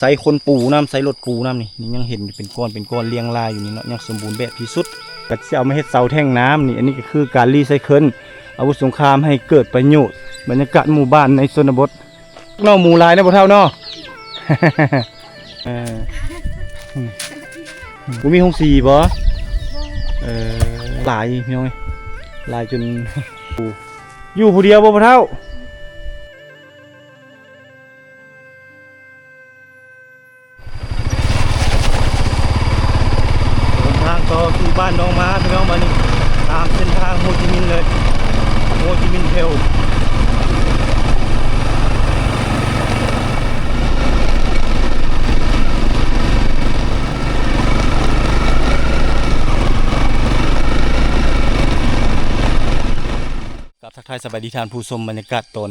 ໃຊ້ຄົນປູນຳ ໃຊ້ລົດປູນຳນີ້ ນີ້ຍັງເຫັນຢູ່ເປັນກ້ອນເປັນກ້ອນລຽງລາຍຢູ່ນີ້ເນາະ ຍັງສົມບູນແບບທີ່ສຸດ ກໍຊິເອົາມາເຮັດເສົາແທ່ງນ້ຳນີ້. ອັນນີ້ກໍຄືການຣີໄຊເຄິນອາວຸດສົງຄາມໃຫ້ເກີດປະໂຫຍດ. ບັນຍາກາດໝູ່ບ້ານໃນຊົນນະບົດເນາະ ໝູຫຼາຍເນາະ ພໍ່ເຖົ້າເນາະ. ເອີ ບໍ່ມີໂຮງສີບໍ່? ເອີ ຫຼາຍພີ່ນ້ອງເອີຍ ຫຼາຍຈົນ ຢູ່ຜູ້ດຽວບໍ່ ພໍ່ເຖົ້າ? ເດີນທາງຕໍ່ສູ່ບ້ານໜອງມາ ພີ່ນ້ອງ ບາດນີ້ຕາມເສັ້ນທາງໂຮຈິມິນເລີຍ ໂຮຈິມິນເທລ. ກັບທັກທາຍສະບາຍດີທ່ານຜູ້ຊົມ ບັນຍາກາດຕອນ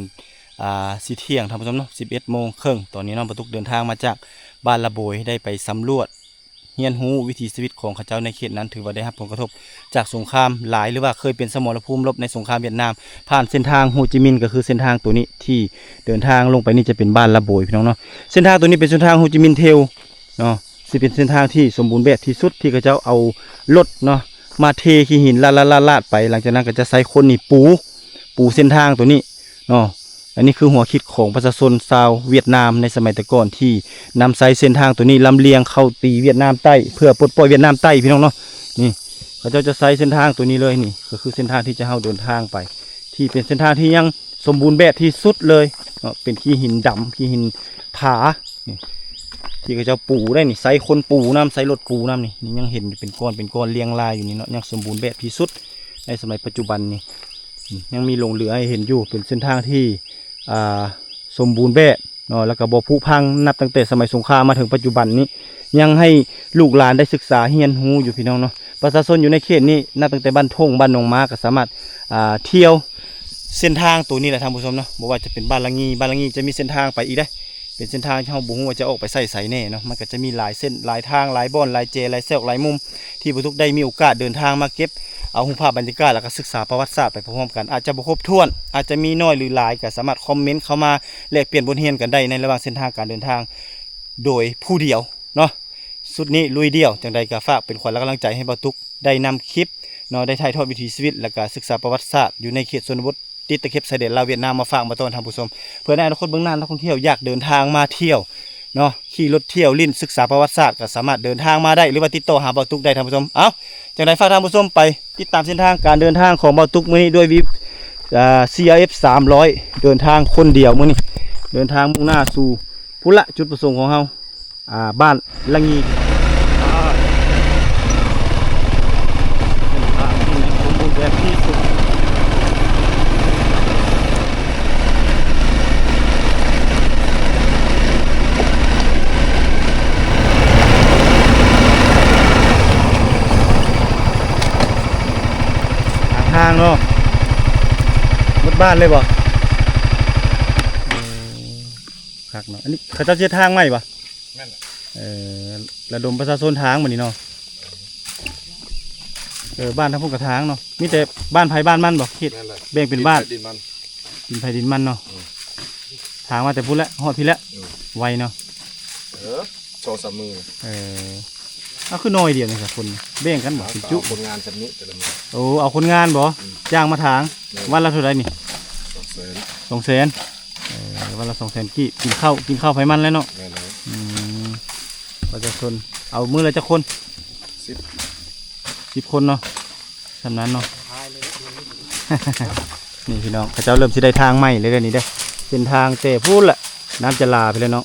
ອ່າ ຊິທ່ຽງ ທ່ານຜູ້ຊົມເນາະ ສິບເອັດໂມງເຄິ່ງ ຕອນນີ້ເນາະ ບ່າວຕຸກເດີນທາງມາຈາກບ້ານລະໂບຍ ໄດ້ໄປສຳຫຼວດ ຮຽນຮູ້ວິຖີຊີວິດຂອງເຂົາເຈົ້າໃນເຂດນັ້ນ ຖືວ່າໄດ້ຮັບຜົນກະທົບຈາກສົງຄາມຫຼາຍ ຫຼືວ່າເຄີຍເປັນສະໝໍລະພູມລົບໃນສົງຄາມຫວຽດນາມ ຜ່ານເສັ້ນທາງໂຮຈິມິນ ກໍຄືເສັ້ນທາງໂຕນີ້ທີ່ເດີນທາງລົງໄປນີ້ຈະເປັນບ້ານລະໂບຍ ພີ່ນ້ອງເນາະ. ເສັ້ນທາງໂຕນີ້ເປັນເສັ້ນທາງໂຮຈິມິນເທລເນາະ ຊິເປັນເສັ້ນທາງທີ່ສົມບູນແບບທີ່ສຸດ ທີ່ເຂົາເຈົ້າເອົາລົດເນາະມາເທຂີ້ຫີນລາດໆໆໆໄປ ຫຼັງຈາກນັ້ນກໍຈະໃຊ້ຄົນນີ້ປູ ປູເສັ້ນທາງໂຕນີ້ເນາະ. ອັນນີ້ຄືຫົວຄິດຂອງປະຊາຊົນຊາວຫວຽດນາມໃນສະໄໝແຕ່ກ່ອນ ທີ່ນຳໃຊ້ເສັ້ນທາງໂຕນີ້ລຳລຽງເຂົ້າຕີຫວຽດນາມໃຕ້ ເພື່ອປົດປ່ອຍຫວຽດນາມໃຕ້ ພີ່ນ້ອງເນາະ. ນີ້ ເຂົາເຈົ້າຈະໃຊ້ເສັ້ນທາງໂຕນີ້ເລີຍ ນີ້ກໍຄືເສັ້ນທາງທີ່ຈະເຮົາເດີນທາງໄປ ທີ່ເປັນເສັ້ນທາງທີ່ຍັງສົມບູນແບບທີ່ສຸດເລີຍເນາະ ເປັນຂີ້ຫີນດຳ ຂີ້ຫີນຜາ ນີ້ ທີ່ເຂົາເຈົ້າປູໄດ້ນີ້ ໃຊ້ຄົນປູນຳ ໃຊ້ລົດປູນຳນີ້ ນີ້ຍັງເຫັນຢູ່ເປັນກ້ອນເປັນກ້ອນລຽງລາຍຢູ່ນີ້ເນາະ ຍັງສົມບູນແບບທີ່ສຸດໃນສະໄໝປັດຈຸບັນນີ້. ນີ້ຍັງມີຫຼົງເຫຼືອໃຫ້ເຫັນຢູ່ ເປັນເສັ້ນທາງທີ່ ອ່າ ສົມບູນແບບເນາະ ແລ້ວກໍບໍ່ຜຸພັງ ນັບຕັ້ງແຕ່ສະໄໝສົງຄາມມາເຖິງປັດຈຸບັນນີ້ ຍັງໃຫ້ລູກຫຼານໄດ້ສຶກສາຮຽນຮູ້ຢູ່ ພີ່ນ້ອງເນາະ. ປະຊາຊົນຢູ່ໃນເຂດນີ້ ນັບຕັ້ງແຕ່ບ້ານທົ່ງ ບ້ານໜອງມາ ກໍສາມາດ ອ່າ ທ່ຽວເສັ້ນທາງໂຕນີ້ແຫຼະ ທ່ານຜູ້ຊົມເນາະ ບໍ່ວ່າຈະເປັນບ້ານລະງີ ບ້ານລະງີຈະມີເສັ້ນທາງໄປອີກເດ້ ເປັນເສັ້ນທາງທີ່ເຮົາບໍ່ຮູ້ວ່າຈະອອກໄປໃຊ້ໃສແນ່ເນາະ. ມັນກໍຈະມີຫຼາຍເສັ້ນ ຫຼາຍທາງ ຫຼາຍບ່ອນ ຫຼາຍແຈ ຫຼາຍຊອກ ຫຼາຍມຸມ ທີ່ບ່າວຕຸກໄດ້ມີໂອກາດເດີນທາງມາເກັບເອົາຮູບພາບບັນຍາກາດ ແລ້ວກໍສຶກສາປະຫວັດສາດໄປພ້ອມໆກັນ ອາດຈະບໍ່ຄົບຖ້ວນ ອາດຈະມີໜ້ອຍຫຼືຫຼາຍ ກໍສາມາດຄອມເມັນເຂົ້າມາແລກປ່ຽນບົດຮຽນກັນໄດ້ ໃນລະຫວ່າງເສັ້ນທາງການເດີນທາງໂດຍຜູ້ດຽວເນາະ. ຊຸດນີ້ລຸຍດ່ຽວ ຈັ່ງໃດກໍຝາກເປັນຂວັນ ແລະ ກຳລັງໃຈໃຫ້ບ່າວຕຸກ ໄດ້ນຳຄລິບເນາະ ໄດ້ຖ່າຍທອດວິຖີຊີວິດ ແລ້ວກະສຶກສາປະຫວັດສາດຢູ່ໃນເຂດຊົນນະບົດ ຕິດຕະເຂັບຊາຍແດນລາວຫວຽດນາມມາຝາກມາຕ້ອນທ່ານຜູ້ຊົມ ເພື່ອໃນອະນາຄົດເບື້ອງໜ້າ ນັກທ່ອງທ່ຽວຢາກເດີນທາງມາທ່ຽວເນາະ ຂີ່ລົດທ່ຽວຫຼິ້ນສຶກສາປະຫວັດສາດ ກໍສາມາດເດີນທາງມາໄດ້ ຫຼືວ່າຕິດຕໍ່ຫາບ່າວຕຸກໄດ້ທ່ານຜູ້ຊົມ. ເອົ້າ ຈັ່ງໃດຝາກທ່ານຜູ້ຊົມໄປຕິດຕາມເສັ້ນທາງການເດີນທາງຂອງບ່າວຕຸກມື້ນີ້ດ້ວຍວິ ອ່າ ຊີອາເອັຟສາມຮ້ອຍ ເດີນທາງຄົນດຽວມື້ນີ້ ເດີນທາງມຸ່ງໜ້າສູ່ພຸ້ນລະ ຈຸດປະສົງຂອງເຮົາ. ອ່າ ບ້ານລະງີ ເປັນທາງທີ່ສົມບູນແບບທີ່ສຸດ ຫາທາງເນາະ ໝົດບ້ານເລີຍບໍ່? ເອີ ຄັກເນາະ ອັນນີ້ເຂົາເຈົ້າຊິເຮັດທາງໃໝ່ບໍ່? ແມ່ນລະ ເອີ ລະດົມປະຊາຊົນທາງບັດນີ້ເນາະ ເອີ ບ້ານທາງພຸ້ນກະທາງເນາະ ມີແຕ່ບ້ານໃຜບ້ານມັນບໍ່ ເຂດ ແມ່ນລະ ແບ່ງເປັນບ້ານ ດິນໃຜດິນມັນ ດິນໃຜດິນມັນເນາະ ອືມ ທາງມາແຕ່ພຸ້ນແຫຼະ ຮອດພີ້ແຫຼະ ອືມ ໄວເນາະ ເອີ ສອງສາມມື້ ເອີ ເອົາ ຄືໜ້ອຍດຽວນີ້ສະຄົນ ແບ່ງກັນບໍ່ ເອົາ ເປັນຈຸ ເອົາຄົນງານຊຳນີ້ແຕ່ລະມື້ ໂອ້ ເອົາຄົນງານບໍ່? ອືມ ຈ້າງມາທາງ ແມ່ນ ວັນລະເທົ່າໃດນີ້? ສອງແສນ ສອງແສນ ເອີ ວັນລະສອງແສນກີບ ກິນເຂົ້າ ກິນເຂົ້າໃຜມັນແຫຼະເນາະ ແມ່ນແລ້ວ ອືມ ປະຊາຊົນ ເອົາມື້ລະຈັກຄົນ? ສິບ ສິບຄົນເນາະ ສ່ຳນັ້ນເນາະ ນີ້ພີ່ນ້ອງ ເຂົາເຈົ້າເລີ່ມຊິໄດ້ທາງໃໝ່ແລ້ວເດ້ນີ້ເດ້ ເສັ້ນທາງແຕ່ພຸ້ນລະ ນ້ຳຈະລາພີ້ແຫຼະເນາະ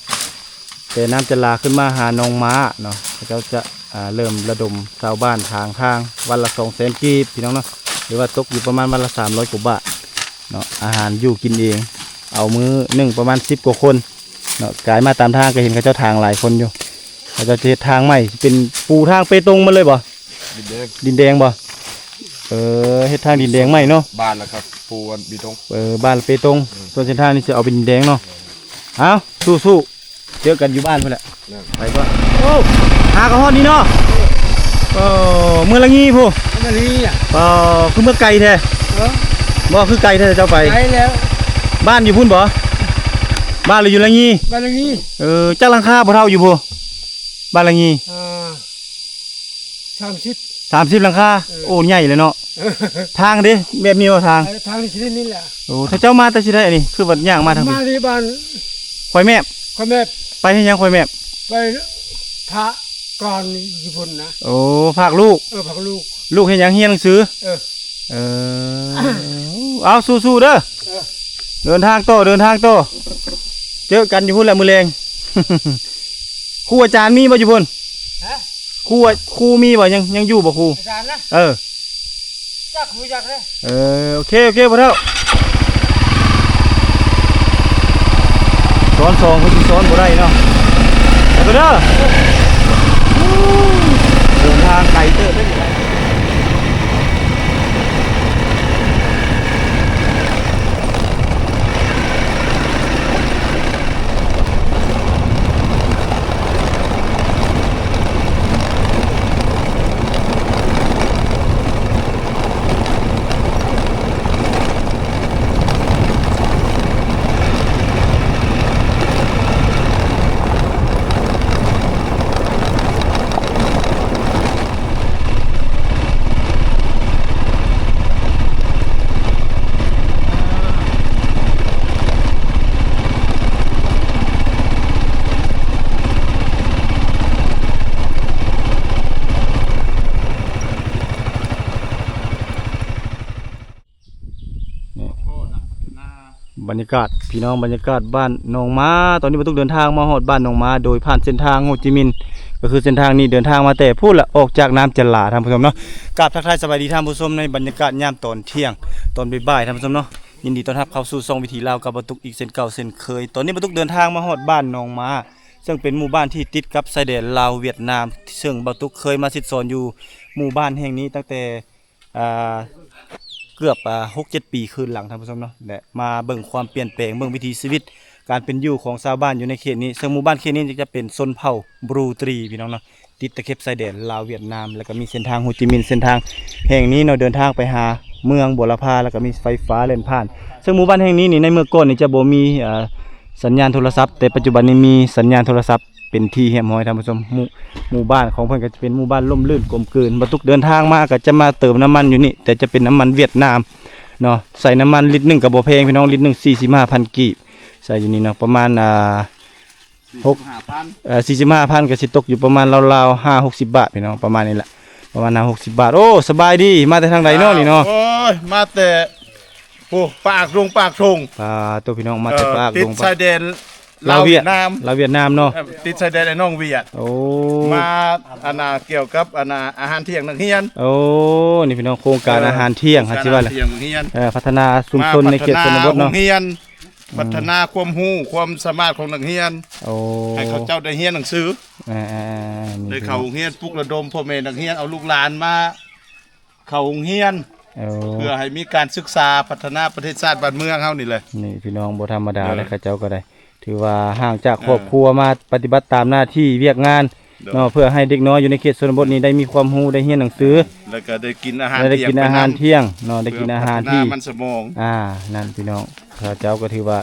ແຕ່ນ້ຳຈະລາຂຶ້ນມາຫາໜອງມ້າເນາະ ເຂົາເຈົ້າຈະ ອ່າ ເລີ່ມລະດົມຊາວບ້ານທາງທາງ ວັນລະສອງແສນກີບພີ່ນ້ອງເນາະ ຫຼືວ່າຕົກຢູ່ປະມານວັນລະສາມຮ້ອຍກວ່າບາດເນາະ ອາຫານຢູ່ກິນເອງ ເອົາມື້ໜຶ່ງປະມານສິບກວ່າຄົນເນາະ ກາຍມາຕາມທາງກໍເຫັນເຂົາເຈົ້າຖາງຫຼາຍຄົນຢູ່ ເຂົາເຈົ້າຈະເຮັດທາງໃໝ່ ເປັນປູທາງເປຕົງໝົດເລີຍບໍ່? ດິນແດງ ດິນແດງບໍ່? ເອີ ເຮັດທາງດິນແດງໃໝ່ເນາະ ບານລະຄັບ ປູອັນເປຕົງ ເອີ ບານລະເປຕົງ ອືມ ສ່ວນເສັ້ນທາງນີ້ຊິເອົາເປັນດິນແດງເນາະ ເອົາ ສູ້ໆ ເຈີກັນຢູ່ບ້ານພຸ້ນແຫຼະ ແມ່ນ ໄປກ່ອນ ໂອ້ ຫາກໍຮອດນີ້ເນາະ ເອີ ເມືອງລະງີພຸ້ນ ເມືອງລະງີ ເອີ ຄືເມືອງໄກແທ້ ເອີ ບໍ່ ຄືໄກແທ້ເຈົ້າໄປ ໄກແລ້ວ ບ້ານຢູ່ພຸ້ນບໍ່? ບ້ານລະຢູ່ລະງີ. ບ້ານລະງີ. ເອີ ຈັກຫຼັງຄາພໍ່ເຖົ້າຢູ່ພຸ້ນ ບ້ານລະງີ? ອ່າ ສາມສິບ ສາມສິບຫຼັງຄາ. ເອີ ໂອ້ ໃຫຍ່ເລີຍເນາະ. ເອີ ທາງເດ້ ແບບນີ້ບໍ່ທາງ? ເອີ ທາງນີ້ຊິນີ້ແຫຼະ. ໂອ້ ຖ້າເຈົ້າມາແຕ່ຊິໃດອັນນີ້ ຄືວ່າຍ່າງມາທາງນີ້? ມາທີ່ບ້ານ ຄວາຍແມບ. ຄວາຍແມບ. ໄປເຮັດຫຍັງຄວາຍແມບ? ໄປພະກ່ອນຢູ່ພຸ້ນນະ. ໂອ້ ພາກລູກ. ເອີ ພາກລູກ. ລູກເຮັດຫຍັງ? ຮຽນໜັງສື. ເອີ ເອີ ເອົາ ສູ້ໆເດີ. ເອີ ເດີນທາງຕໍ່ ເດີນທາງຕໍ່. ເຈີກັນຢູ່ພຸ້ນແຫຼະມື້ແລງ. ຄູອາຈານມີບໍ່ຢູ່ພຸ້ນ? ຮະ? ຄູ ຄູມີບໍ່? ຍັງ ຍັງຢູ່ບໍ່ຄູ? ອາຈານນະ? ເອີ ຈັກຮູ້ຈັກເດ້. ເອີ ໂອເຄ ໂອເຄ ພໍ່ເຖົ້າ. ຊ້ອນສອງຄືຊິຊ້ອນບໍ່ໄດ້ເນາະ. ໄປກ່ອນເດີ. ເດີນທາງໄກເຕີບເດ້. ບັນຍາກາດ ພີ່ນ້ອງ ບັນຍາກາດບ້ານໜອງມາ. ຕອນນີ້ບ່າວຕຸກເດີນທາງມາຮອດບ້ານໜອງມາ ໂດຍຜ່ານເສັ້ນທາງໂຮຈິມິນ ກໍຄືເສັ້ນທາງນີ້ ເດີນທາງມາແຕ່ພຸ້ນລະ ອອກຈາກນ້ຳຈະຫຼາ ທ່ານຜູ້ຊົມເນາະ. ກາບທັກທາຍສະບາຍດີທ່ານຜູ້ຊົມໃນບັນຍາກາດຍາມຕອນທ່ຽງ ຕອນບ່າຍໆ ທ່ານຜູ້ຊົມເນາະ. ຍິນດີຕ້ອນຮັບເຂົ້າສູ່ຊ່ອງວິຖີລາວກັບບ່າວຕຸກອີກເຊັ່ນເກົ່າເຊັ່ນເຄີຍ. ຕອນນີ້ບ່າວຕຸກເດີນທາງມາຮອດບ້ານໜອງມາ ເຊິ່ງເປັນໝູ່ບ້ານທີ່ຕິດກັບຊາຍແດນລາວຫວຽດນາມ ເຊິ່ງບ່າວຕຸກເຄີຍມາສິດສອນຢູ່ໝູ່ບ້ານແຫ່ງນີ້ຕັ້ງແຕ່ ອ່າ ເກືອບ ອ່າ ຫົກເຈັດປີຄືນຫຼັງ ທ່ານຜູ້ຊົມເນາະ ແລະ ມາເບິ່ງຄວາມປ່ຽນແປງ ເບິ່ງວິຖີຊີວິດການເປັນຢູ່ຂອງຊາວບ້ານຢູ່ໃນເຂດນີ້. ເຊິ່ງໝູ່ບ້ານເຂດນີ້ຈະເປັນຊົນເຜົ່າບຣູຕີ ພີ່ນ້ອງເນາະ ຕິດຕະເຂັບຊາຍແດນລາວຫວຽດນາມ ແລ້ວກໍມີເສັ້ນທາງໂຮຈິມິນ ເສັ້ນທາງແຫ່ງນີ້ເນາະ ເດີນທາງໄປຫາເມືອງບົວລະພາ ແລ້ວກໍມີໄຟຟ້າແລ່ນຜ່ານ. ເຊິ່ງໝູ່ບ້ານແຫ່ງນີ້ນີ້ ໃນເມື່ອກ່ອນນີ້ຈະບໍ່ມີ ອ່າ ສັນຍານໂທລະສັບ ແຕ່ປັດຈຸບັນນີ້ມີສັນຍານໂທລະສັບ ເປັນທີ່ຮຽບຮ້ອຍ ທ່ານຜູ້ຊົມ. ໝູ່ ໝູ່ບ້ານຂອງເພິ່ນກໍຈະເປັນໝູ່ບ້ານຮົ່ມລື່ນກົມກືນ. ບ່າວຕຸກເດີນທາງມາກໍຈະມາເຕີມນ້ຳມັນຢູ່ນີ້ ແຕ່ຈະເປັນນ້ຳມັນຫວຽດນາມເນາະ. ໃສ່ນ້ຳມັນລິດໜຶ່ງກໍບໍ່ແພງ ພີ່ນ້ອງ ລິດໜຶ່ງສີ່ສິບຫ້າພັນກີບ ໃສ່ຢູ່ນີ້ເນາະ ປະມານ ອ່າ ຫົກ ເອີ ສີ່ສິບຫ້າພັນ ກໍຊິຕົກຢູ່ປະມານລາວໆ ຫ້າຫົກສິບບາດ ພີ່ນ້ອງ ປະມານນີ້ແຫຼະ ປະມານຫ້າຫົກສິບບາດ. ໂອ້ ສະບາຍດີ ມາແຕ່ທາງໃດເນາະນີ້ເນາະ? ໂອ້ຍ ມາແຕ່ ໂອ້ ປາກດົງປາກທົ່ງ ປາໂຕ ພີ່ນ້ອງ ມາແຕ່ ເອີ ປາກ ເອີ ຕິດ ດົງ ຊາຍແດນລາວຫວຽດນາມ ລາວຫວຽດນາມເນາະ ເອີ ຕິດຊາຍແດນໄອ້ນ້ອງຫວຽດ. ໂອ້ ມາ ອັນນ່າ ກ່ຽວກັບ ອັນນ່າ ອາຫານທ່ຽງນັກຮຽນ. ໂອ້ ນີ້ ພີ່ນ້ອງ ໂຄງການ ເອີ ອາຫານທ່ຽງ ເອີ ຊິວ່າແຫຼະ ອາຫານທ່ຽງນັກຮຽນ ເອີ ພັດທະນາຊຸມຊົນໃນເຂດຊົນນະບົດເນາະ ພັດທະນາໂຮງຮຽນ ອືມ ພັດທະນາຄວາມຮູ້ຄວາມສາມາດຂອງນັກຮຽນ. ໂອ້ ໃຫ້ເຂົາເຈົ້າໄດ້ຮຽນໜັງສື ເອີໆໆ ໄດ້ເຂົ້າໂຮງຮຽນ ປຸກລະດົມພໍ່ແມ່ນັກຮຽນ ເອົາລູກຫຼານມາ ເຂົ້າໂຮງຮຽນ ເອີ ເພື່ອໃຫ້ມີການສຶກສາ ພັດທະນາປະເທດຊາດບ້ານເມືອງເຮົານີ້ແຫຼະ. ນີ້ພີ່ນ້ອງ ບໍ່ທຳມະດາເດ້ ເອີ ເຂົາເຈົ້າກໍໄດ້ ຖືວ່າຫ່າງຈາກ ເອີ ຄອບຄົວ ມາປະຕິບັດຕາມໜ້າທີ່ວຽກງານ ໂດຍ ເນາະ ເພື່ອໃຫ້ເດັກນ້ອຍຢູ່ໃນເຂດຊົນນະບົດນີ້ໄດ້ມີຄວາມຮູ້ ໄດ້ຮຽນໜັງສື ແລ້ວກໍໄດ້ກິນອາຫານ ແລ້ວໄດ້ກິນອາຫານທ່ຽງນຳ ທ່ຽງເນາະ ໄດ້ກິນອາຫານ ເພື່ອພັດທະນາທີ່ ມັນສະໝອງ ອ່າ ນັ້ນພີ່ນ້ອງ ເຂົາເຈົ້າກໍຖືວ່າ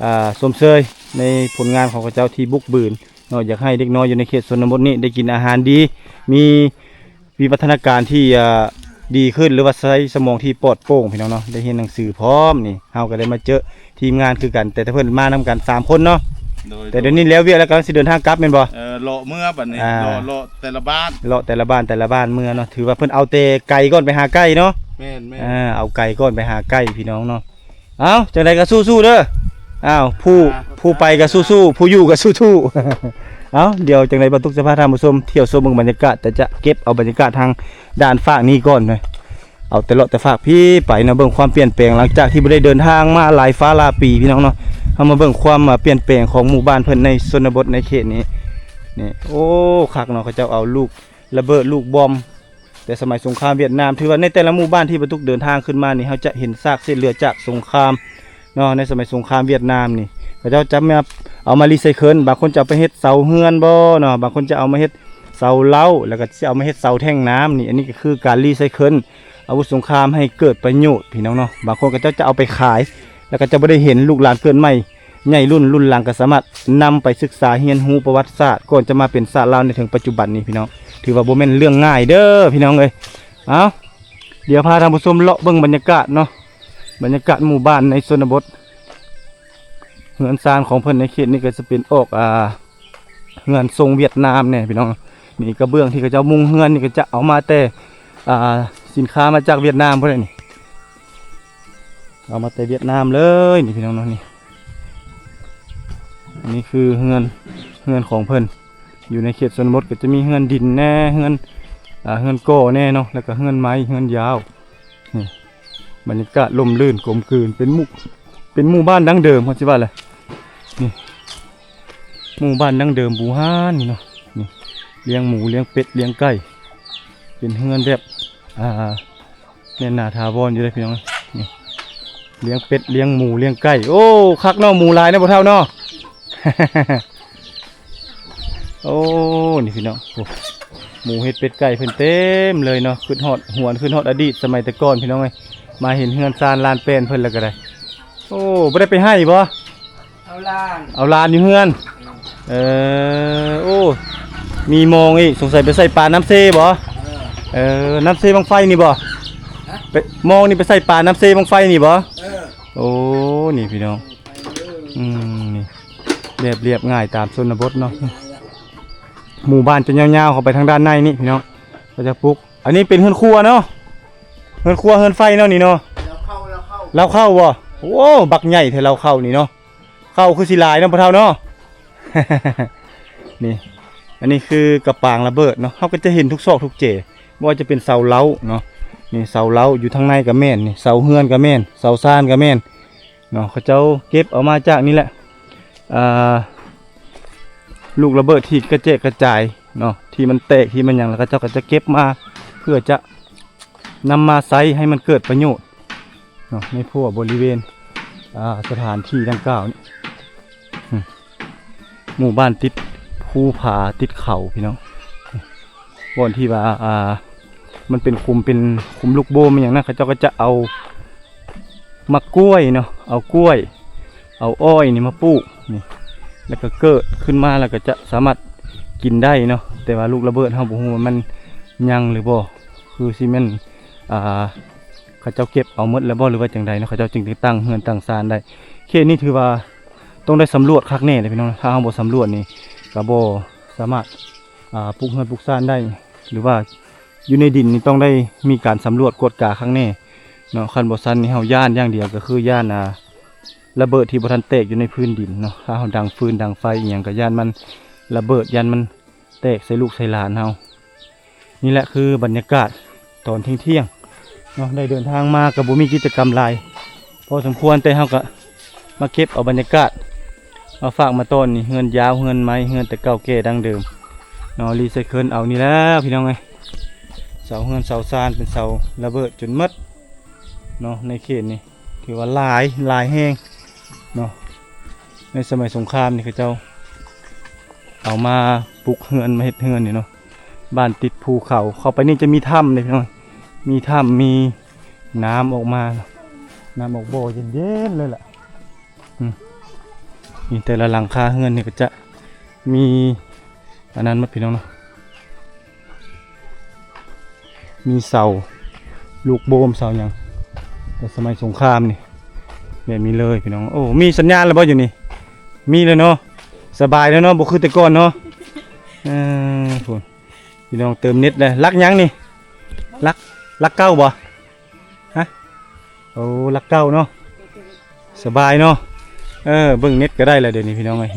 ອ່າ ຊົມເຊີຍໃນຜົນງານຂອງເຂົາເຈົ້າທີ່ບຸກບືນ ເນາະ ຢາກໃຫ້ເດັກນ້ອຍຢູ່ໃນເຂດຊົນນະບົດນີ້ໄດ້ກິນອາຫານດີ ມີ ມີວັດທະນາການທີ່ ອ່າ ດີຂຶ້ນ ຫຼືວ່າໃຊ້ສະໝອງທີ່ປອດໂປ່ງ ພີ່ນ້ອງເນາະ ໄດ້ຮຽນໜັງສືພ້ອມ. ນີ້ເຮົາກໍໄດ້ມາເຈີທີມງານຄືກັນ ແຕ່ ແຕ່ເພິ່ນມານຳກັນສາມຄົນເນາະ. ໂດຍ ແຕ່ດຽວນີ້ແລ້ວວຽກແລ້ວ ກຳລັງຊິເດີນທາງກັບແມ່ນບໍ່? ເອີ ເລາະເມືອບັດນີ້ ອ່າ ເລາະ ເລາະແຕ່ລະບ້ານ ເລາະແຕ່ລະບ້ານ ແຕ່ລະບ້ານເມືອເນາະ ຖືວ່າເພິ່ນເອົາແຕ່ໄກກ່ອນໄປຫາໃກ້ເນາະ. ແມ່ນໆ ອ່າ ເອົາໄກກ່ອນໄປຫາໃກ້ ພີ່ນ້ອງເນາະ. ເອົ້າ ຈັ່ງໃດກໍສູ້ໆເດີ. ອ້າວ ຜູ້ ອ່າ ຜູ້ໄປກໍສູ້ໆ ຜູ້ຢູ່ກໍສູ້ໆ. ເອົ້າ ດຽວຈັ່ງໃດບ່າວຕຸກຈະພາທ່ານຜູ້ຊົມທ່ຽວຊົມເບິ່ງບັນຍາກາດ ແຕ່ຈະເກັບເອົາບັນຍາກາດທາງດ້ານຟາກນີ້ກ່ອນເນາະ ເອົາແຕ່ເລາະແຕ່ຟາກພີ້ໄປເນາະ ເບິ່ງຄວາມປ່ຽນແປງ ຫຼັງຈາກທີ່ບໍ່ໄດ້ເດີນທາງມາຫຼາຍຟ້າຫຼາຍປີ ພີ່ນ້ອງເນາະ. ເຮົາມາເບິ່ງຄວາມ ອ່າ ປ່ຽນແປງຂອງໝູ່ບ້ານເພິ່ນໃນຊົນນະບົດໃນເຂດນີ້. ນີ້ ໂອ້ ຄັກເນາະ ເຂົາເຈົ້າເອົາລູກລະເບີດ ລູກບອມ ແຕ່ສະໄໝສົງຄາມຫວຽດນາມ ຖືວ່າໃນແຕ່ລະໝູ່ບ້ານທີ່ບ່າວຕຸກເດີນທາງຂຶ້ນມານີ້ ເຮົາຈະເຫັນຊາກເສດເຫຼືອຈາກສົງຄາມເນາະ ໃນສະໄໝສົງຄາມຫວຽດນາມນີ້ ເຂົາເຈົ້າຈະມາເອົາມາຣີໄຊເຄິນ ບາງຄົນຈະເອົາໄປເຮັດເສົາເຮືອນບໍ່ເນາະ ບາງຄົນຈະເອົາມາເຮັດເສົາເລົ້າ ແລ້ວກໍຈະເອົາມາເຮັດເສົາແທ່ງນ້ຳນີ້. ອັນນີ້ກໍຄືການຣີໄຊເຄິນອາວຸດສົງຄາມໃຫ້ເກີດປະໂຫຍດ ພີ່ນ້ອງເນາະ. ບາງຄົນເຂົາເຈົ້າຈະເອົາໄປຂາຍ ແລ້ວກໍຈະບໍ່ໄດ້ເຫັນລູກຫຼານເກີດໃໝ່ ໃຫຍ່ລຸ້ນ ລຸ້ນຫຼັງກໍສາມາດນຳໄປສຶກສາຮຽນຮູ້ປະຫວັດສາດ ກ່ອນຈະມາເປັນຊາດລາວໃນເຖິງປັດຈຸບັນນີ້ພີ່ນ້ອງ ຖືວ່າບໍ່ແມ່ນເລື່ອງງ່າຍເດີພີ່ນ້ອງເອີຍ. ເອົາ ດຽວພາທ່ານຜູ້ຊົມເລາະເບິ່ງບັນຍາກາດເນາະ ບັນຍາກາດໝູ່ບ້ານໃນຊົນນະບົດ. ເຮືອນຊານຂອງເພິ່ນໃນເຂດນີ້ກໍຈະເປັນອອກ ອ່າ ເຮືອນຊົງຫວຽດນາມແດ່ພີ່ນ້ອງ. ນີ້ກະເບື້ອງທີ່ເຂົາເຈົ້າມຸງເຮືອນນີ້ ກໍຈະເອົາມາແຕ່ ອ່າ ສິນຄ້າມາຈາກຫວຽດນາມພຸ້ນແຫຼະນີ້ ເອົາມາແຕ່ຫວຽດນາມເລີຍນີ້ພີ່ນ້ອງເນາະ. ນີ້ ອັນນີ້ຄືເຮືອນ ເຮືອນຂອງເພິ່ນ ຢູ່ໃນເຂດຊົນນະບົດ ກໍຈະມີເຮືອນດິນແດ່ ເຮືອນ ອ່າ ເຮືອນກໍ່ແດ່ເນາະ ແລ້ວກໍເຮືອນໄມ້ ເຮືອນຍາວ. ນີ້ ບັນຍາກາດຮົ່ມລື່ນກົມກືນ ເປັນໝູ່ ເປັນໝູ່ບ້ານດັ້ງເດີມ ເຮົາຊິວ່າແຫຼະ. ນີ້ ໝູ່ບ້ານດັ້ງເດີມບູຮານນີ້ເນາະ. ນີ້ ລ້ຽງໝູ ລ້ຽງເປັດ ລ້ຽງໄກ່ ເປັນເຮືອນແບບ ອ່າ ແໜ້ນໜາຖາວອນຢູ່ເດ້ພີ່ນ້ອງ. ນີ້ ລ້ຽງເປັດ ລ້ຽງໝູ ລ້ຽງໄກ່. ໂອ້ ຄັກເນາະ ໝູຫຼາຍເນາະພໍ່ເຖົ້າເນາະ. ໂອ້ ນີ້ພີ່ນ້ອງ ໂອ້ ໝູເຫັດເປັດໄກ່ເພິ່ນເຕັມເລີຍເນາະ. ຄຶດຮອດ ຫວນຄຶດຮອດອະດີດສະໄໝແຕ່ກ່ອນພີ່ນ້ອງເອີຍ. ມາເຫັນເຮືອນຊານລານແປນເພິ່ນແລ້ວກໍໄດ້. ໂອ້ ບໍ່ໄດ້ໄປໄຮ່ບໍ່? ເອົາຫຼານ ເອົາຫຼານຢູ່ເຮືອນ. ເອີ ໂອ້ ມີມອງອີກ ສົງໄສໄປໃສ່ປານ້ຳເຊບໍ່? ເອີ ເອີ ນ້ຳເຊບັ້ງໄຟນີ້ບໍ່? ຮະ? ໄປ ມອງນີ້ໄປໃສ່ປານ້ຳເຊບັ້ງໄຟນີ້ບໍ່? ເອີ ໂອ້ ນີ້ພີ່ນ້ອງ ອືມ ນີ້ ແບບລຽບງ່າຍຕາມຊົນນະບົດເນາະ. ໝູ່ບ້ານຈະຍາວໆເຂົ້າໄປທາງດ້ານໃນນີ້ພີ່ນ້ອງ ເຂົາຈະປຸກ. ອັນນີ້ເປັນເຮືອນຄົວເນາະ ເຮືອນຄົວເຮືອນໄຟເນາະນີ້ເນາະ. ເລົ້າເຂົ້າ ເລົ້າເຂົ້າ ເລົ້າເຂົ້າບໍ່? ໂອ້ ບັກໃຫຍ່ແທ້ເລົ້າເຂົ້ານີ້ເນາະ. ເຂົ້າຄືຊິຫຼາຍເນາະພໍ່ເຖົ້າເນາະ. ນີ້ ອັນນີ້ຄືກະປາງລະເບີດເນາະ ເຮົາກໍຈະເຫັນທຸກຊອກທຸກເຈ ບໍ່ວ່າຈະເປັນເສົາເລົ້າເນາະ. ນີ້ເສົາເລົ້າຢູ່ທາງໃນກໍແມ່ນ ນີ້ເສົາເຮືອນກໍແມ່ນ ເສົາຊານກໍແມ່ນເນາະ. ເຂົາເຈົ້າເກັບເອົາມາຈາກນີ້ແຫຼະ ອ່າ ລູກລະເບີດທີ່ກະແຈກກະຈາຍເນາະ ທີ່ມັນແຕກທີ່ມັນຫຍັງ ແລ້ວເຂົາເຈົ້າກໍຈະເກັບມາເພື່ອຈະ ນຳມາໃຊ້ໃຫ້ມັນເກີດປະໂຫຍດເນາະ ໃນທົ່ວບໍລິເວນ ອ່າ ສະຖານທີ່ດັ່ງກ່າວນີ້. ອືມ ໝູ່ບ້ານຕິດພູຜາຕິດເຂົາພີ່ນ້ອງ ບ່ອນທີ່ວ່າ ອ່າ ມັນເປັນຂຸມ ເປັນຂຸມລູກໂບມອີ່ຫຍັງນະ ເຂົາເຈົ້າກໍຈະເອົາໝາກກ້ວຍເນາະ ເອົາກ້ວຍ ເອົາອ້ອຍນີ້ມາປູກນີ້ ແລ້ວກໍເກີດຂຶ້ນມາ ແລ້ວກໍຈະສາມາດກິນໄດ້ເນາະ. ແຕ່ວ່າລູກລະເບີດເຮົາບໍ່ຮູ້ວ່າມັນຍັງຫຼືບໍ່ ຄືຊິແມ່ນ ອ່າ ເຂົາເຈົ້າເກັບເອົາໝົດແລ້ວບໍ່ ຫຼືວ່າຈັ່ງໃດເນາະ ເຂົາເຈົ້າຈຶ່ງໄດ້ຕັ້ງເຮືອນຕັ້ງຊານໄດ້. ເຂດນີ້ຖືວ່າຕ້ອງໄດ້ສຳຫຼວດຄັກແນ່ເດ້ພີ່ນ້ອງ ຖ້າເຮົາບໍ່ສຳຫຼວດນີ້ກໍບໍ່ສາມາດ ອ່າ ປຸກເຮືອນປຸກຊານໄດ້ ຫຼືວ່າຢູ່ໃນດິນນີ້ຕ້ອງໄດ້ມີການສຳຫຼວດກວດກາຄັກແນ່ເນາະ. ຄັນບໍ່ຊັ້ນນີ້ເຮົາຢ້ານຢ່າງດຽວ ກໍຄືຢ້ານ ອ່າ ລະເບີດທີ່ບໍ່ທັນແຕກຢູ່ໃນພື້ນດິນເນາະ. ຖ້າເຮົາດັງຟືນດັງໄຟອີ່ຫຍັງ ກໍຢ້ານມັນລະເບີດ ຢ້ານມັນແຕກໃສ່ລູກໃສ່ຫຼານເຮົາ. ນີ້ແຫຼະຄືບັນຍາກາດຕອນທ່ຽງໆເນາະ ໄດ້ເດີນທາງມາກໍບໍ່ມີກິດຈະກຳຫຼາຍພໍສົມຄວນ ແຕ່ເຮົາກໍມາເກັບເອົາບັນຍາກາດມາຝາກມາຕ້ອນ. ນີ້ເຮືອນຍາວ ເຮືອນໄມ້ ເຮືອນແຕ່ເກົ່າແກ່ດັ້ງເດີມເນາະ ຣີໄຊເຄິນເອົານີ້ແຫຼະພີ່ນ້ອງເອີຍ. ເສົາເຮືອນເສົາຊານເປັນເສົາລະເບີດຈົນໝົດເນາະ ໃນເຂດນີ້ ຖືວ່າຫຼາຍ ຫຼາຍແຮງເນາະ. ໃນສະໄໝສົງຄາມນີ້ເຂົາເຈົ້າເອົາມາປຸກເຮືອນ ມາເຮັດເຮືອນນີ້ເນາະ. ບ້ານຕິດພູເຂົາ ເຂົ້າໄປນີ້ຈະມີຖ້ຳເດ້ພີ່ນ້ອງ ມີຖ້ຳ ມີນ້ຳອອກມາ ນ້ຳອອກບໍ່ເຢັນໆເລີຍລະ. ອືມ ນີ້ແຕ່ລະຫຼັງຄາເຮືອນນີ້ກໍຈະມີອັນນັ້ນໝົດພີ່ນ້ອງເນາະ. ມີເສົາລູກໂບມເສົາຫຍັງ ແຕ່ສະໄໝສົງຄາມນີ້ ແບບນີ້ເລີຍພີ່ນ້ອງ. ໂອ້ ມີສັນຍານແລ້ວບໍ່ຢູ່ນີ້? ມີແລ້ວເນາະ ສະບາຍແລ້ວເນາະ ບໍ່ຄືແຕ່ກ່ອນເນາະ. ເອີ ພຸ້ນ ພີ່ນ້ອງເຕີມເນັດແລ້ວ. ຫຼັກຫຍັງນີ້? ຫຼັກ ຫຼັກເກົ້າບໍ່? ຮະ? ໂອ້ ຫຼັກເກົ້າເນາະ ສະບາຍເນາະ. ເອີ ເບິ່ງເນັດກໍໄດ້ແລ້ວດຽວນີ້ພີ່ນ້ອງເອີຍ.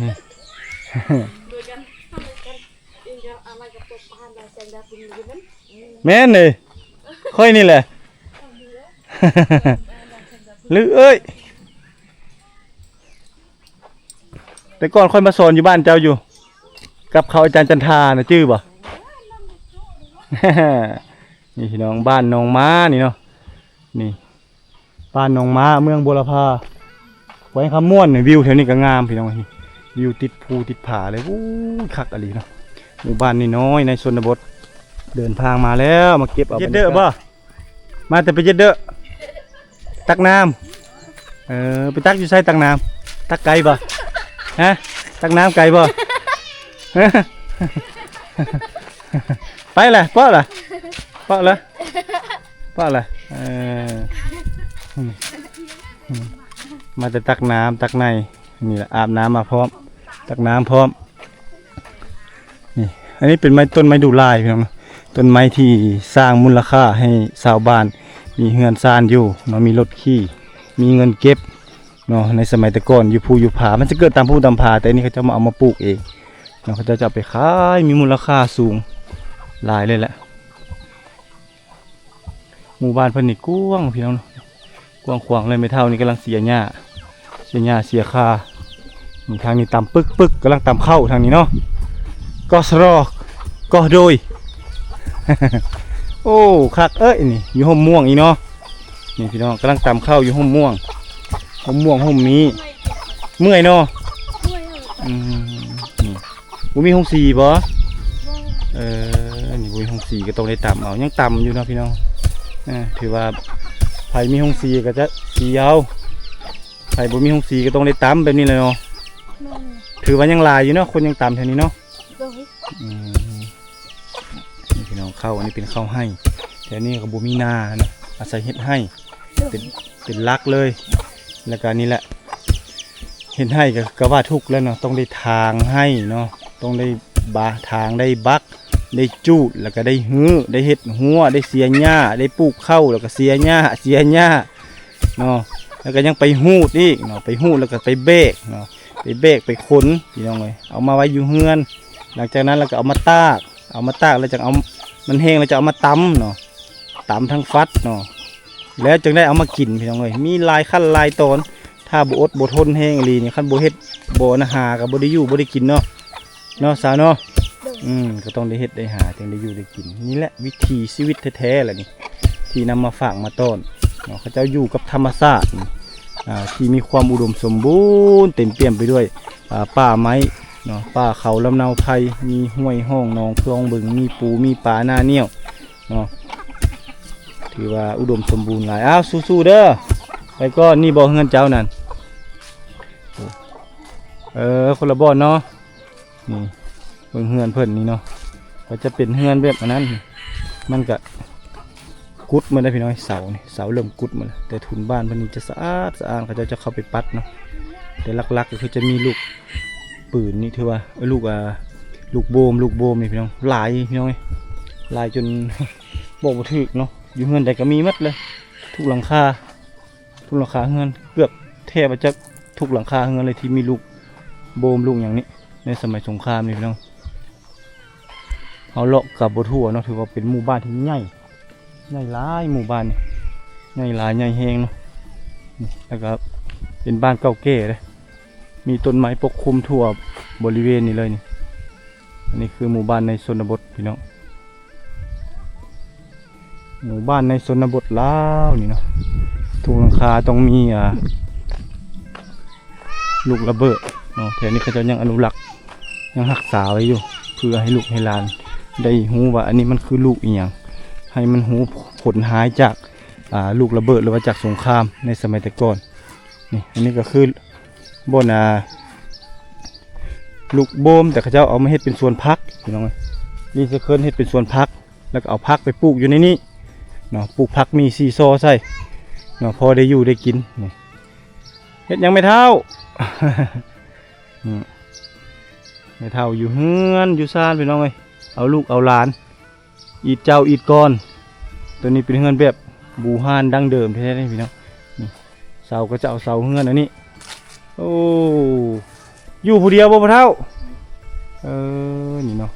ແມ່ນເດ້ ຂ້ອຍນີ້ແຫຼະ ຫຼືເອີຍ. ແຕ່ກ່ອນຂ້ອຍມາສອນຢູ່ບ້ານເຈົ້າຢູ່ ກັບເຂົາອາຈານຈັນທານະ ຈື່ບໍ່? ນີ້ພີ່ນ້ອງ ບ້ານໜອງມ້ານີ້ເນາະ ນີ້ ບ້ານໜອງມ້າ ເມືອງບົວລະພາ ແຂວງຄຳມ່ວນ. ວິວແຖວນີ້ກໍງາມພີ່ນ້ອງ ວິວຕິດພູຕິດຜາເລີຍ. ໂອ້ຍ ຄັກອີ່ຫຼີເນາະ ໝູ່ບ້ານນ້ອຍໆໃນຊົນນະບົດ. ເດີນທາງມາແລ້ວ ມາເກັບເອົາບັນຍາກາດ. ມາແຕ່ໄປເຈັດເດີ ຕັກນ້ຳ. ເອີ ໄປຕັກຢູ່ໃສ? ຕັກນ້ຳ ຕັກໄກບໍ່? ຮະ ຕັກນ້ຳໄກບໍ່? ໄປລະ ເປາະລະ ເປາະລະ ເປາະລະ ເອີ ອືມ ອືມ ມາແຕ່ຕັກນ້ຳ ຕັກໃນ ນີ້ລະ ອາບນ້ຳມາພ້ອມ ຕັກນ້ຳພ້ອມ. ນີ້ ອັນນີ້ເປັນໄມ້ ຕົ້ນໄມ້ດູ່ລາຍ ພີ່ນ້ອງເນາະ ຕົ້ນໄມ້ທີ່ສ້າງມູນລະຄ່າໃຫ້ຊາວບ້ານ ມີເຮືອນຊານຢູ່ເນາະ ມີລົດຂີ່ ມີເງິນເກັບເນາະ. ໃນສະໄໝແຕ່ກ່ອນ ຢູ່ພູຢູ່ຜາ ມັນຈະເກີດຕາມພູຕາມຜາ ແຕ່ອັນນີ້ເຂົາເຈົ້າມາເອົາມາປູກເອງເນາະ ເຂົາເຈົ້າຈະເອົາໄປຂາຍ ມີມູນລະຄ່າສູງຫຼາຍເລີຍແຫຼະ. ໝູ່ບ້ານເພິ່ນນີ້ກວ້າງ ພີ່ນ້ອງເນາະ ກວ້າງຂວາງເລີຍ. ແມ່ເຖົ້ານີ້ກຳລັງເສຍຫຍ້າ ເສຍຫຍ້າເສຍຄາ. ນີ້ທາງນີ້ຕຳປຶກໆ ກຳລັງຕຳເຂົ້າທາງນີ້ເນາະ ກໍສະຣອ ກໍໂດຍ. ໂອ້ ຄັກເອີຍ ນີ້ຢູ່ຮົ່ມມ່ວງອີກເນາະ. ນີ້ພີ່ນ້ອງ ກຳລັງຕຳເຂົ້າຢູ່ຮົ່ມມ່ວງ ຮົ່ມມ່ວງຮົ່ມມີ້. ເມື່ອຍເນາະ. ອືມ ນີ້ ບໍ່ມີໂຮງສີບໍ່? ບໍ່. ເອີ ນີ້ບໍ່ມີໂຮງສີກໍຕ້ອງໄດ້ຕຳເອົາ ຍັງຕຳຢູ່ເນາະພີ່ນ້ອງ. ເອີ ຖືວ່າໃຜມີໂຮງສີກໍຈະສີເອົາ ໃຜບໍ່ມີໂຮງສີກໍຕ້ອງໄດ້ຕຳແບບນີ້ແຫຼະເນາະ. ແມ່ນ. ຖືວ່າຍັງຫຼາຍຢູ່ເນາະ ຄົນຍັງຕຳແຖວນີ້ເນາະ. ໂດຍ. ອືມ ນີ້ພີ່ນ້ອງ ເຂົ້າ ອັນນີ້ເປັນເຂົ້າໄຮ່ ແຖວນີ້ກໍບໍ່ມີນານະ ອາໄສເຮັດໄຮ່ ໂດຍ ເປັນ ເປັນຫຼັກເລີຍ. ແລ້ວກໍນີ້ແຫຼະ ເຮັດໄຮ່ກໍ ກໍວ່າທຸກແລ້ວເນາະ ຕ້ອງໄດ້ຖາງໄຮ່ເນາະ ຕ້ອງໄດ້ບາ ຖາງ ໄດ້ບັກ ໄດ້ຈູດ ແລ້ວກໍໄດ້ຮື້ ໄດ້ເຮັດຮົ້ວ ໄດ້ເສຍຫຍ້າ ໄດ້ປູກເຂົ້າ ແລ້ວກໍເສຍຫຍ້າ ເສຍຫຍ້າເນາະ. ແລ້ວກໍຍັງໄປຮູດອີກເນາະ ໄປຮູດ ແລ້ວກໍໄປແບກເນາະ ໄປແບກໄປຂົນ ພີ່ນ້ອງເອີຍ ເອົາມາໄວ້ຢູ່ເຮືອນ. ຫຼັງຈາກນັ້ນແລ້ວກໍເອົາມາຕາກ ເອົາມາຕາກແລ້ວຈັ່ງເອົາ ມັນແຫ້ງແລ້ວຈະເອົາມາຕຳເນາະ ຕຳທັງຟັດເນາະ ແລ້ວຈຶ່ງໄດ້ເອົາມາກິນ ພີ່ນ້ອງເອີຍ. ມີຫຼາຍຂັ້ນຫຼາຍຕອນ ຖ້າບໍ່ອົດບໍ່ທົນແຮງອີ່ຫຼີນີ້ ຄັນບໍ່ເຮັດ ບໍ່ອັນຫາກໍບໍ່ໄດ້ຢູ່ບໍ່ໄດ້ກິນເນາະ ເນາະສາວເນາະ. ໂດຍ. ອືມ ກໍຕ້ອງໄດ້ເຮັດໄດ້ຫາ ຈຶ່ງໄດ້ຢູ່ໄດ້ກິນ. ນີ້ແຫຼະວິຖີຊີວິດແທ້ໆແຫຼະນີ້ ທີ່ນຳມາຝາກມາຕ້ອນເນາະ. ເຂົາເຈົ້າຢູ່ກັບທຳມະຊາດ ອ່າ ທີ່ມີຄວາມອຸດົມສົມບູນ ເຕັມປ່ຽມໄປດ້ວຍ ອ່າ ປ່າໄມ້ເນາະ ປ່າເຂົາລຳເນົາໄຜ່ ມີຫ້ວຍຮ່ອງໜອງຄອງບຶງ ມີປູມີປານາໜ້ຽວເນາະ ຖືວ່າອຸດົມສົມບູນຫຼາຍ. ອ້າວ ສູ້ໆເດີ ໄປກ່ອນ. ນີ້ບໍ່ເຮືອນເຈົ້ານັ້ນ? ເອີ ຄົນລະບ່ອນເນາະ. ນີ້ເບິ່ງເຮືອນເພິ່ນນີ້ເນາະ ກໍຈະເປັນເຮືອນແບບອັນນັ້ນ ມັນກະກຸດໝົດແລ້ວພີ່ນ້ອງ. ເສົານີ້ ເສົາເລີ່ມກຸດໝົດແລ້ວ ແຕ່ທຸນບ້ານເພິ່ນນີ້ຈະສະອາດສະອ້ານ ເຂົາເຈົ້າຈະເຂົ້າໄປປັດເນາະ. ແຕ່ຫຼັກໆກໍຄືຈະມີລູກປືນນີ້ ຖືວ່າ ເອີ ລູກ ອ່າ ລູກໂບມ ລູກໂບມນີ້ພີ່ນ້ອງ ຫຼາຍພີ່ນ້ອງເອີຍ ຫຼາຍຈົນບອກບໍ່ຖືກເນາະ. ຢູ່ເຮືອນໃດກໍມີໝົດເລີຍ ທຸກຫຼັງຄາ ທຸກຫຼັງຄາເຮືອນ ເກືອບແທບວ່າຈະທຸກຫຼັງຄາເຮືອນເລີຍທີ່ມີລູກໂບມລູກຫຍັງນີ້ ໃນສະໄໝສົງຄາມນີ້ພີ່ນ້ອງ. ເຮົາເລາະກັບບໍ່ທົ່ວເນາະ ຖືວ່າເປັນໝູ່ບ້ານທີ່ໃຫຍ່ ໃຫຍ່ຫຼາຍໝູ່ບ້ານນີ້ ໃຫຍ່ຫຼາຍໃຫຍ່ແຮງເນາະ. ແລ້ວກໍເປັນບ້ານເກົ່າແກ່ເດ້ ມີຕົ້ນໄມ້ປົກຄຸມທົ່ວບໍລິເວນນີ້ເລີຍນີ້. ອັນນີ້ຄືໝູ່ບ້ານໃນຊົນນະບົດພີ່ນ້ອງ ໝູ່ບ້ານໃນຊົນນະບົດລາວນີ້ເນາະ ທຸກຫຼັງຄາຕ້ອງມີ ອ່າ ລູກລະເບີດເນາະ. ແຖວນີ້ເຂົາເຈົ້າຍັງອະນຸລັກ ຍັງຮັກສາໄວ້ຢູ່ ເພື່ອໃຫ້ລູກໃຫ້ຫຼານໄດ້ຮູ້ວ່າອັນນີ້ມັນຄືລູກອີ່ຫຍັງ ໃຫ້ມັນຮູ້ຜົນຮ້າຍຈາກ ອ່າ ລູກລະເບີດ ຫຼືວ່າຈາກສົງຄາມໃນສະໄໝແຕ່ກ່ອນ. ນີ້ ອັນນີ້ກໍຄືບ່ອນ ອ່າ ລູກໂບມ ແຕ່ເຂົາເຈົ້າເອົາມາເຮັດເປັນສວນຜັກພີ່ນ້ອງເອີຍ ຣີໄຊເຄິນເຮັດເປັນສວນຜັກ ແລ້ວກໍເອົາຜັກໄປປູກຢູ່ໃນນີ້ເນາະ ປູກຜັກມີຊີຊໍໃສ່ເນາະ ພໍໄດ້ຢູ່ໄດ້ກິນ. ນີ້ ເຮັດຫຍັງແມ່ເຖົ້າ? ນີ້ ແມ່ເຖົ້າຢູ່ເຮືອນຢູ່ຊານພີ່ນ້ອງເອີຍ ເອົາລູກເອົາຫຼານ ອີດເຈົ້າອີດກ່ອນ. ຕົວນີ້ເປັນເຮືອນແບບບູຮານດັ້ງເດີມແທ້ໆນີ້ພີ່ນ້ອງ. ນີ້ ເສົາກໍຈະເອົາເສົາເຮືອນອັນນີ້. ໂອ້ ຢູ່ຜູ້ດຽວບໍ່ພໍ່ເຖົ້າ? ເອີ ນີ້ເນາະ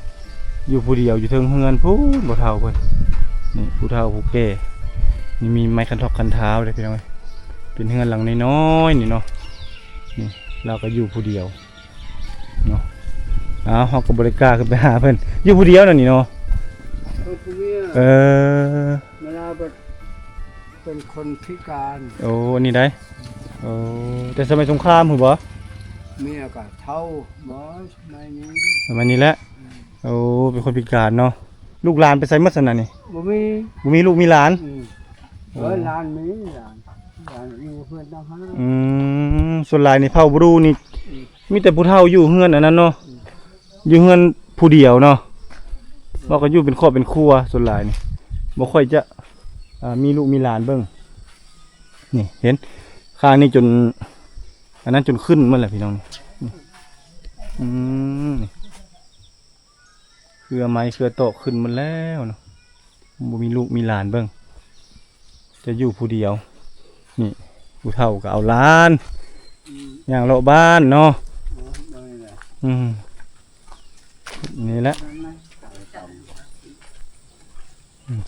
ຢູ່ຜູ້ດຽວ ຢູ່ເທິງເຮືອນພຸ້ນພໍ່ເຖົ້າເພິ່ນ. ນີ້ ຜູ້ເຖົ້າຜູ້ແກ່ ນີ້ມີໄມ້ຄັນທອກຄັນທາວເດ້ພີ່ນ້ອງເອີຍ. ເປັນເຮືອນຫຼັງນ້ອຍໆນີ້ເນາະ. ນີ້ ລາວກໍຢູ່ຜູ້ດຽວເນາະ. ອ້າວ ເຮົາກໍບໍ່ໄດ້ກ້າຂຶ້ນໄປຫາເພິ່ນ ຢູ່ຜູ້ດຽວນັ້ນນີ້ເນາະ. ເອີ ເອີ ແມ່ລາວເປັນຄົນພິການ. ໂອ້ ອັນນີ້ໄດ໋. ໂອ້ ແຕ່ສະໄໝສົງຄາມພຸ້ນບໍ່? ເມຍກໍເຖົ້າບໍ່ ສະໄໝນີ້ ສະໄໝນີ້ແຫຼະ. ໂອ້ ເປັນຄົນພິການເນາະ. ລູກຫຼານໄປໃສໝົດຊັ້ນນະນີ້? ບໍ່ມີ ບໍ່ມີລູກມີຫຼານ. ອືມ ໂອ້ ເອີ ຫຼານມີ ຫຼານ ຫຼານຢູ່ເຮືອນຕ່າງຫາກ. ອືມ ສ່ວນຫຼາຍນີ້ເຜົ່າບຣູນີ້ ອືມ ມີແຕ່ຜູ້ເຖົ້າຢູ່ເຮືອນອັນນັ້ນເນາະ ຢູ່ເຮືອນຜູ້ດຽວເນາະ ເຮົາກໍຢູ່ເປັນຄອບເປັນຄົວ ສ່ວນຫຼາຍນີ້ບໍ່ຄ່ອຍຈະ ອ່າ ມີລູກມີຫຼານເບິ່ງ. ນີ້ເຫັນ ຂ້າງນີ້ຈົນ ອັນນັ້ນຈົນຂຶ້ນໝົດແລ້ວພີ່ນ້ອງ ນີ້ ອືມ ນີ້ ເຄືອໄມ້ເຄືອຕອກຂຶ້ນໝົດແລ້ວເນາະ ບໍ່ມີລູກມີຫຼານເບິ່ງ ຈະຢູ່ຜູ້ດຽວ. ນີ້ ຜູ້ເຖົ້າກໍເອົາຫຼານ ອືມ ຍ່າງເລາະບ້ານເນາະ ອືມ ນີ້ແຫຼະ ອືມ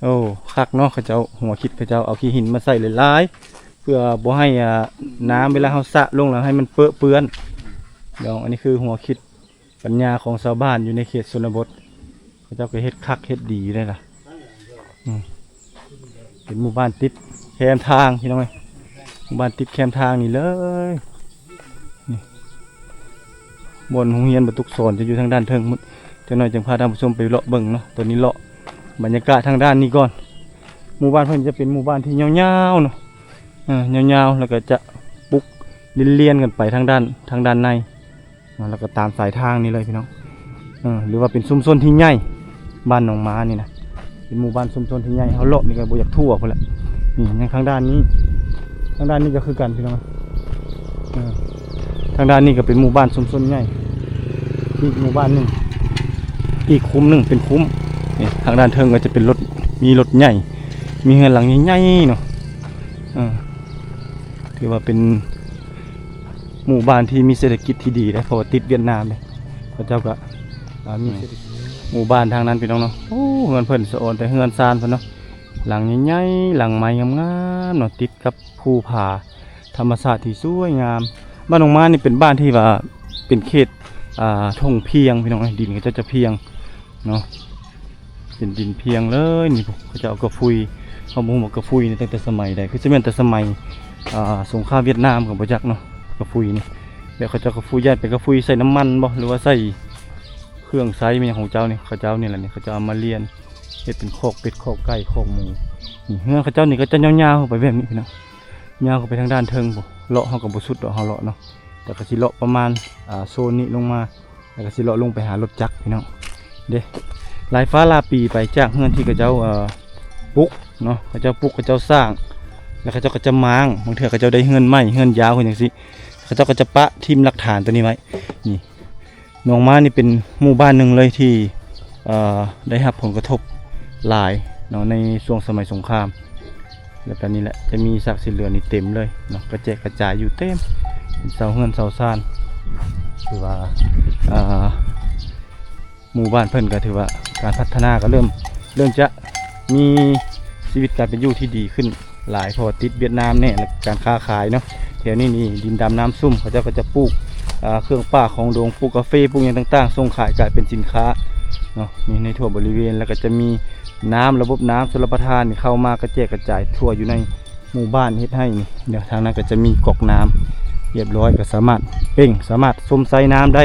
ໂອ້ ຄັກເນາະ ເຂົາເຈົ້າ ຫົວຄິດເຂົາເຈົ້າເອົາຂີ້ຫີນມາໃສ່ຫຼາຍໆ ເພື່ອບໍ່ໃຫ້ ອ່າ ນ້ຳເວລາເຮົາສະລົງແລ້ວໃຫ້ມັນເປິເປື້ອນ. ດຽວ ອັນນີ້ຄືຫົວຄິດ ປັນຍາຂອງຊາວບ້ານຢູ່ໃນເຂດຊົນນະບົດ ເຂົາເຈົ້າກໍເຮັດຄັກເຮັດດີຢູ່ເດ້ລະ ອືມ ເປັນໝູ່ບ້ານຕິດແຄມທາງພີ່ນ້ອງເອີຍ ໝູ່ບ້ານຕິດແຄມທາງນີ້ເລີຍ ນີ້ ບ່ອນໂຮງຮຽນບັນທຸກສອນຈະຢູ່ທາງດ້ານເທິງໝົດ ຈັກໜ້ອຍຈຶ່ງພາທ່ານຜູ້ຊົມໄປເລາະເບິ່ງເນາະ. ຕອນນີ້ເລາະບັນຍາກາດທາງດ້ານນີ້ກ່ອນ ໝູ່ບ້ານເພິ່ນຈະເປັນໝູ່ບ້ານທີ່ຍາວໆເນາະ ເອີ ຍາວໆ ແລ້ວກໍຈະປຸກລຽນໆກັນໄປທາງດ້ານ ທາງດ້ານໃນ ເນາະ ແລ້ວກໍຕາມສາຍທາງນີ້ເລີຍພີ່ນ້ອງ ເອີ ຫຼືວ່າເປັນຊຸມຊົນທີ່ໃຫຍ່ ບ້ານໜອງມານີ້ນະ ເປັນໝູ່ບ້ານຊຸມຊົນທີ່ໃຫຍ່ ເຮົາເລາະນີ້ກໍບໍ່ຢາກທົ່ວພຸ້ນແຫຼະ. ນີ້ ຍັງທາງດ້ານນີ້ ທາງດ້ານນີ້ກໍຄືກັນພີ່ນ້ອງ ເອີ ທາງດ້ານນີ້ກໍເປັນໝູ່ບ້ານຊຸມຊົນໃຫຍ່ ອີກໝູ່ບ້ານໜຶ່ງ ອີກຄຸ້ມໜຶ່ງເປັນຄຸ້ມ. ນີ້ ທາງດ້ານເທິງກໍຈະເປັນລົດ ມີລົດໃຫຍ່ ມີເຮືອນຫຼັງໃຫຍ່ໆເນາະ ເອີ ຖືວ່າເປັນ ໝູ່ບ້ານທີ່ມີເສດຖະກິດທີ່ດີເດ້ ເພາະວ່າຕິດຫວຽດນາມເດ້ ເຂົາເຈົ້າກໍ ອ່າ ມີເສດຖະກິດ ໝູ່ບ້ານທາງນັ້ນພີ່ນ້ອງເນາະ. ໂອ້ ເຮືອນເພິ່ນສະອອນແຕ່ເຮືອນຊານເພິ່ນເນາະ ຫຼັງໃຫຍ່ໆ ຫຼັງໄມ້ງາມໆເນາະ ຕິດກັບພູຜາທຳມະຊາດທີ່ສວຍງາມ. ບ້ານໜອງມານີ້ເປັນບ້ານທີ່ວ່າເປັນເຂດ ອ່າ ທົ່ງພຽງພີ່ນ້ອງເອີຍ ດິນເຂົາເຈົ້າຈະພຽງເນາະ. ເປັນດິນພຽງເລີຍນີ້ ເຂົາເຈົ້າເອົາກະຟຸຍ ເຮົາບໍ່ຮູ້ວ່າກະຟຸຍນີ້ຕັ້ງແຕ່ສະໄໝໃດ ຄືຊິແມ່ນແຕ່ສະໄໝ ອ່າ ສົງຄາມຫວຽດນາມກໍບໍ່ຈັກເນາະ. ກະຟຸຍນີ້ ແບບເຂົາເຈົ້າກະຟຸຍ ຢ້ານເປັນກະຟຸຍໃສ່ນ້ຳມັນບໍ່ ຫຼືວ່າໃສ່ເຄື່ອງໃຊ້ແມ່ນຫຍັງຂອງເຈົ້ານີ້ ເຂົາເຈົ້ານີ້ແຫຼະນີ້ ເຂົາເຈົ້າເອົາມາລຽນເຮັດເປັນຄອກເປັດ ຄອກໄກ່ ຄອກໝູ. ນີ້ເຮືອນເຂົາເຈົ້ານີ້ກໍຈະຍາວໆເຂົ້າໄປແບບນີ້ພີ່ນ້ອງ ຍາວເຂົ້າໄປທາງດ້ານເທິງພຸ້ນ ເລາະເຮົາກໍບໍ່ສຸດດອກ ເຮົາເລາະເນາະ ແຕ່ກໍຊິເລາະປະມານ ອ່າ ໂຊນນີ້ລົງມາ ແລ້ວກໍຊິເລາະລົງໄປຫາລົດຈັກພີ່ນ້ອງເດ້. ຫຼາຍຟ້າຫຼາຍປີໄປຈາກເຮືອນທີ່ເຂົາເຈົ້າ ເອີ ປຸກເນາະ ເຂົາເຈົ້າປຸກ ເຂົາເຈົ້າສ້າງ ແລ້ວເຂົາເຈົ້າກໍຈະມ້າງ ບາງເທື່ອເຂົາເຈົ້າໄດ້ເຮືອນໃໝ່ ເຮືອນຍາວ ເຮືອນຫຍັງຊີ້ ເຂົາເຈົ້າກໍຈະປະຖິ້ມຫຼັກຖານຕົວນີ້ໄວ້. ນີ້ ໜອງມານີ້ເປັນໝູ່ບ້ານໜຶ່ງເລີຍທີ່ ເອີ ໄດ້ຮັບຜົນກະທົບຫຼາຍເນາະ ໃນຊ່ວງສະໄໝສົງຄາມ. ແລ້ວກໍນີ້ແຫຼະ ຈະມີຊາກຊີ້ເຫຼືອນີ້ເຕັມເລີຍເນາະ ກະແຈກກະຈາຍຢູ່ເຕັມ ເປັນເສົາເຮືອນເສົາຊານ. ຖືວ່າ ອ່າ ໝູ່ບ້ານເພິ່ນກໍຖືວ່າການພັດທະນາກໍເລີ່ມ ເລີ່ມຈະມີຊີວິດການເປັນຢູ່ທີ່ດີຂຶ້ນຫຼາຍ ເພາະວ່າຕິດຫວຽດນາມແນ່ ແລະ ການຄ້າຂາຍເນາະ. ແຖວນີ້ນີ້ດິນດຳນ້ຳຊຸ່ມ ເຂົາເຈົ້າກໍຈະປູກ ອ່າ ເຄື່ອງປ່າຂອງດົງ ປູກກາເຟ ປູກຫຍັງຕ່າງໆ ສົ່ງຂາຍກາຍເປັນສິນຄ້າເນາະ. ນີ້ໃນທົ່ວບໍລິເວນ ແລ້ວກໍຈະມີ ນ້ຳ ລະບົບນ້ຳຊົນລະປະທານນີ້ເຂົ້າມາກະແຈກກະຈາຍທົ່ວຢູ່ໃນໝູ່ບ້ານ ເຮັດໃຫ້ນີ້ ດຽວທາງນັ້ນກໍຈະມີກອກນ້ຳຮຽບຮ້ອຍ ກໍສາມາດເປັ່ງ ສາມາດຊົມໃຊ້ນ້ຳໄດ້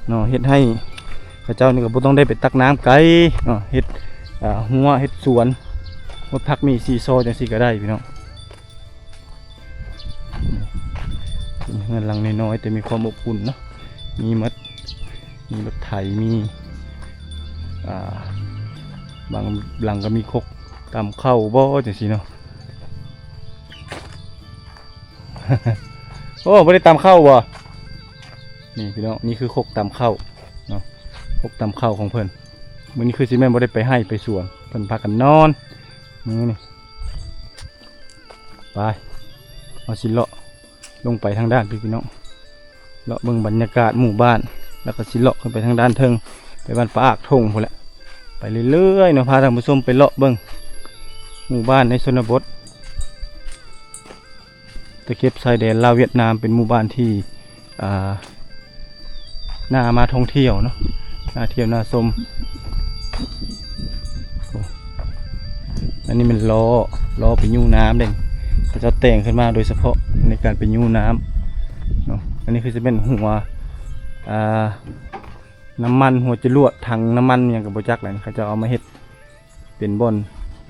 ເນາະ ເຮັດໃຫ້ເຂົາເຈົ້ານີ້ກໍບໍ່ຕ້ອງໄດ້ໄປຕັກນ້ຳໄກເນາະ ເຮັດ ອ່າ ຮົ້ວ ເຮັດສວນ ຫົດຜັກໝີ່ຊີຊໍຈັ່ງຊີ້ກໍໄດ້ພີ່ນ້ອງ. ເປັນເຮືອນຫຼັງນ້ອຍໆ ແຕ່ມີຄວາມອົບອຸ່ນເນາະ ມີໝົດ ມີລົດໄຖ ມີ ອ່າ ບາງຫຼັງກໍມີຄົກຕຳເຂົ້າບໍ່ ຈັ່ງຊີ້ເນາະ. ໂອ້ ບໍ່ໄດ້ຕຳເຂົ້າບໍ່? ນີ້ພີ່ນ້ອງ ນີ້ຄືຄົກຕຳເຂົ້າເນາະ ຄົກຕຳເຂົ້າຂອງເພິ່ນ. ມື້ນີ້ຄືຊິແມ່ນບໍ່ໄດ້ໄປໄຮ່ໄປສວນ ເພິ່ນພາກັນນອນມື້ນີ້. ໄປ ເຮົາຊິເລາະລົງໄປທາງດ້ານພີ້ພີ່ນ້ອງ ເລາະເບິ່ງບັນຍາກາດໝູ່ບ້ານ ແລ້ວກໍຊິເລາະຂຶ້ນໄປທາງດ້ານເທິງ ໄປບ້ານປາອາກທົ່ງພຸ້ນແຫຼະ ໄປເລື້ອຍໆເນາະ ພາທ່ານຜູ້ຊົມໄປເລາະເບິ່ງໝູ່ບ້ານໃນຊົນນະບົດ ຕະເຂັບຊາຍແດນລາວຫວຽດນາມ ເປັນໝູ່ບ້ານທີ່ ອ່າ ໜ້າມາທ່ອງທ່ຽວເນາະ ໜ້າທ່ຽວໜ້າຊົມ. ໂອ້ ອັນນີ້ແມ່ນລໍ້ ລໍ້ໄປຍູ້ນ້ຳເດ້ ເຂົາເຈົ້າແຕ່ງຂຶ້ນມາໂດຍສະເພາະໃນການໄປຍູ້ນ້ຳເນາະ. ອັນນີ້ຄືຊິແມ່ນຫົວ ອ່າ ນ້ຳມັນ ຫົວຈະລວດ ຖັງນ້ຳມັນຫຍັງກໍບໍ່ຈັກແຫຼະ ເຂົາເຈົ້າເອົາມາເຮັດ ເປັນບ່ອນ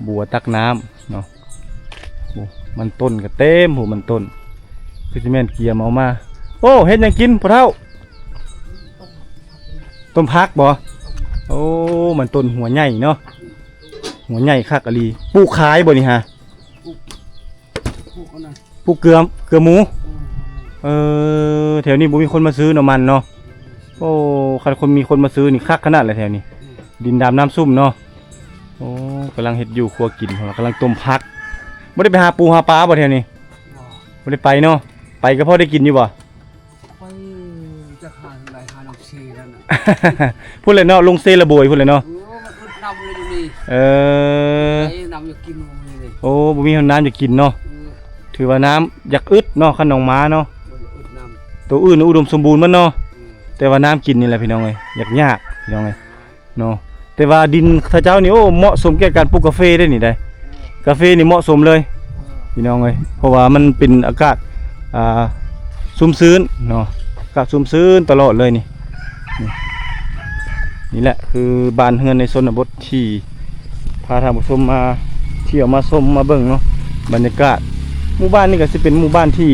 ບົວຕັກນ້ຳເນາະ. ໂອ້ ມັນຕົ້ນກໍເຕັມ ໂຫ ມັນຕົ້ນ ຄືຊິແມ່ນກຽມເອົາມາ ໂອ້ ເຮັດຫຍັງກິນພໍ່ເຖົ້າ? ຕົ້ມຜັກບໍ? ໂອ້ ມັນຕົ້ນຫົວໃຫຍ່ເນາະ ຫົວໃຫຍ່ຄັກອີ່ຫຼີ. ປູກຂາຍບໍນີ້ຫາ? ປູກ ປູກອັນນັ້ນ ປູກເກືອ ເກືອໝູ. ເອີ ເອີ ແຖວນີ້ບໍ່ມີຄົນມາຊື້ເນາະມັນເນາະ. ໂອ້ ຄັນຄົນ ມີຄົນມາຊື້ນີ້ຄັກຂະໜາດແຫຼະແຖວນີ້ ອືມ ດິນດຳນ້ຳຊຸ່ມເນາະ. ໂອ້ ກຳລັງເຮັດຢູ່ຄົວກິນ ກຳລັງຕົ້ມຜັກ. ບໍ່ໄດ້ໄປຫາປູຫາປາບໍ່ແຖວນີ້? ບໍ່ ບໍ່ໄດ້ໄປເນາະ. ໄປກໍພໍໄດ້ກິນຢູ່ບໍ່? ໄປຈັກຫາທາງໃດ ຫານ້ອງເຊນັ້ນນະ ພຸ້ນແຫຼະເນາະ ລົງເຊລະບວຍພຸ້ນແຫຼະເນາະ. ເອີ ມັນອຶດນ້ຳເລີຍຢູ່ນີ້. ເອີ ໄອ້ນ້ຳຢາກກິນມື້ນີ້ເລີຍ. ໂອ້ ບໍ່ມີນ້ຳຢາກກິນເນາະ. ເອີ ຖືວ່ານ້ຳຢາກອຶດເນາະ ຄັນໜອງມາເນາະ. ມັນອຶດນ້ຳ ໂຕອື່ນອຸດົມສົມບູນໝົດເນາະ. ອືມ ແຕ່ວ່ານ້ຳກິນນີ້ແຫຼະພີ່ນ້ອງເອີຍ ຢາກຍາກພີ່ນ້ອງເອີຍເນາະ. ແຕ່ວ່າດິນຂະເຈົ້ານີ້ ໂອ້ ເໝາະສົມແກ່ການປູກກາເຟເດ້ນີ້ໄດ໋. ເອີ ກາເຟນີ້ເໝາະສົມເລີຍ ເອີ ພີ່ນ້ອງເອີຍ ເພາະວ່າມັນເປັນອາກາດ ອ່າ ຊຸ່ມຊື່ນເນາະ ອາກາດຊຸ່ມຊື່ນຕະຫຼອດເລີຍນີ້. ນີ້ ນີ້ແຫຼະຄືບ້ານເຮືອນໃນຊົນນະບົດທີ່ພາທ່ານຜູ້ຊົມມາທ່ຽວມາຊົມມາເບິ່ງເນາະ. ບັນຍາກາດໝູ່ບ້ານນີ້ກໍຊິເປັນໝູ່ບ້ານທີ່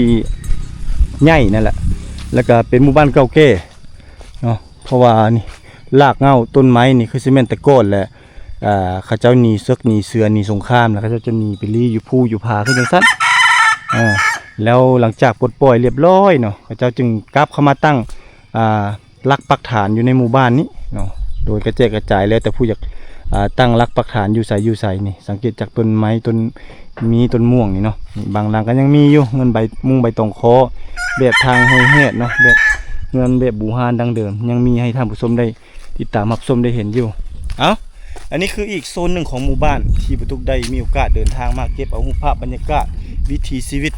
ໃຫຍ່ນັ້ນແຫຼະ ແລ້ວກໍເປັນໝູ່ບ້ານເກົ່າແກ່ເນາະ ເພາະວ່ານີ້ ລາກເຫງົ້າຕົ້ນໄມ້ນີ້ຄືຊິແມ່ນແຕ່ກ່ອນແຫຼະ ອ່າ ເຂົາເຈົ້າໜີເສິກໜີເສືອໜີສົງຄາມ ແລ້ວເຂົາເຈົ້າຈະໜີໄປລີ້ຢູ່ພູຢູ່ຜາຄືຈັ່ງຊັ້ນ. ອ່າ ແລ້ວຫຼັງຈາກປົດປ່ອຍລຽບລ້ອຍເນາະ ເຂົາເຈົ້າຈຶ່ງກັບເຂົ້າມາຕັ້ງ ອ່າ ຫຼັກປັກຖານຢູ່ໃນໝູ່ບ້ານນີ້ເນາະ ໂດຍກະແຈກກະຈາຍ ແລ້ວແຕ່ຜູ້ຢາກ ອ່າ ຕັ້ງຫຼັກປັກຖານຢູ່ໃສຢູ່ໃສນີ້. ສັງເກດຈາກຕົ້ນໄມ້ ຕົ້ນມີຕົ້ນມ່ວງນີ້ເນາະ ນີ້ບາງຫຼັງກໍຍັງມີຢູ່ ເຮືອນໃບມຸງໃບຕອງຄໍ ແບບທາງຫ້ວຍແຮດເນາະ ແບບເຮືອນແບບບູຮານດັ້ງເດີມ ຍັງມີໃຫ້ທ່ານຜູ້ຊົມໄດ້ ຕິດຕາມຮັບຊົມໄດ້ເຫັນຢູ່. ເອົ້າ ອັນນີ້ຄືອີກໂຊນໜຶ່ງຂອງໝູ່ບ້ານທີ່ບ່າວຕຸກໄດ້ມີໂອກາດເດີນທາງມາເກັບເອົາຮູບພາບບັນຍາກາດວິຖີຊີວິດ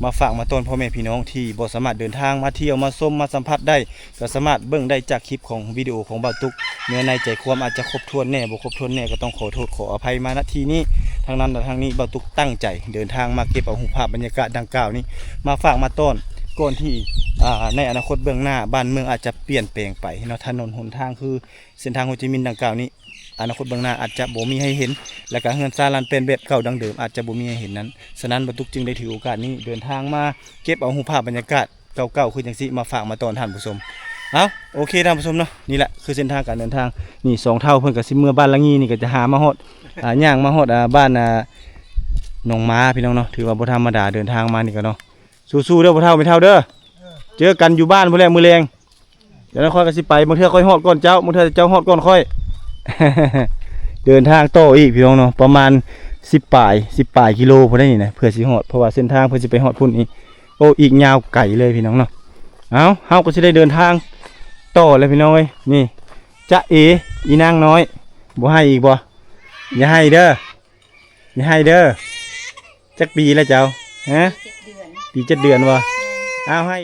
ມາຝາກມາຕ້ອນພໍ່ແມ່ພີ່ນ້ອງທີ່ບໍ່ສາມາດເດີນທາງມາທ່ຽວມາຊົມມາສຳຜັດໄດ້ ກໍສາມາດເບິ່ງໄດ້ຈາກຄລິບຂອງວິດີໂອຂອງບ່າວຕຸກ. ເນື້ອໃນໃຈຄວາມອາດຈະຄົບຖ້ວນແດ່ບໍ່ຄົບຖ້ວນແດ່ ກໍຕ້ອງຂໍໂທດຂໍອະໄພມາ ນະ ທີ່ນີ້. ທັງນັ້ນແລະທັງນີ້ ບ່າວຕຸກຕັ້ງໃຈເດີນທາງມາເກັບເອົາຮູບພາບບັນຍາກາດດັ່ງກ່າວນີ້ມາຝາກມາຕ້ອນ ກ່ອນທີ່ ອ່າ ໃນອະນາຄົດເບື້ອງໜ້າ ບ້ານເມືອງອາດຈະປ່ຽນແປງໄປເນາະ. ຖະໜົນຫົນທາງຄື ເສັ້ນທາງໂຮຈິມິນດັ່ງກ່າວນີ້ ອະນາຄົດເບື້ອງໜ້າອາດຈະບໍ່ມີໃຫ້ເຫັນ ແລະກະເຮືອນຊານລານແປ້ນແບບເກົ່າດັ້ງເດີມອາດຈະບໍ່ມີໃຫ້ເຫັນນັ້ນ. ສະນັ້ນ ບ່າວຕຸກຈຶ່ງໄດ້ຖືໂອກາດນີ້ເດີນທາງມາເກັບເອົາຮູບພາບບັນຍາກາດເກົ່າໆຄືຈັ່ງຊີ້ມາຝາກມາຕ້ອນທ່ານຜູ້ຊົມ. ເອົ້າ ໂອເຄທ່ານຜູ້ຊົມເນາະ ນີ້ແຫຼະຄືເສັ້ນທາງການເດີນທາງ. ນີ້ສອງເຖົ້າເພິ່ນກະຊິເມືອບ້ານລະງີ່ນີ້ ກະຈະຫາມາຮອດ ອ່າ ຍ່າງມາຮອດ ອ່າ ບ້ານ ອ່າ ໜອງມາ ພີ່ນ້ອງເນາະ. ຖືວ່າບໍ່ທຳມະດາເດີນທາງມານີ້ກະເນາະ. ສູ້ໆເດີພໍ່ເຖົ້າແມ່ເຖົ້າເດີ ເຈີກັນຢູ່ບ້ານພຸ້ນແຫຼະມື້ແລງ. ດຽວນັ້ນຂ້ອຍກໍຊິໄປ ບາງເທື່ອຂ້ອຍຮອດກ່ອນເຈົ້າ ບາງເທື່ອເຈົ້າຮອດກ່ອນຂ້ອຍ. ເດີນທາງຕໍ່ອີກພີ່ນ້ອງເນາະ ປະມານສິບປາຍ ສິບປາຍກິໂລພຸ້ນໄດ໋ນີ້ນະ ເພື່ອຊິຮອດ ເພາະວ່າເສັ້ນທາງເພື່ອຊິໄປຮອດພຸ້ນນີ້ ໂອ້ ອີກຍາວໄກເລີຍພີ່ນ້ອງເນາະ. ເອົ້າ ເຮົາກໍຊິໄດ້ເດີນທາງຕໍ່ແລ້ວພີ່ນ້ອງເອີຍ. ນີ້ ຈະເອ ອີນາງນ້ອຍ ບໍ່ໄຫ້ອີກບໍ່? ຢ່າໄຫ້ເດີ ຢ່າໄຫ້ເດີ. ຈັກປີແລ້ວເຈົ້າ? ຮະ? ປີເຈັດເດືອນ ປີເຈັດເດືອນບໍ່? ເອີ ອ້າວ ໄຫ້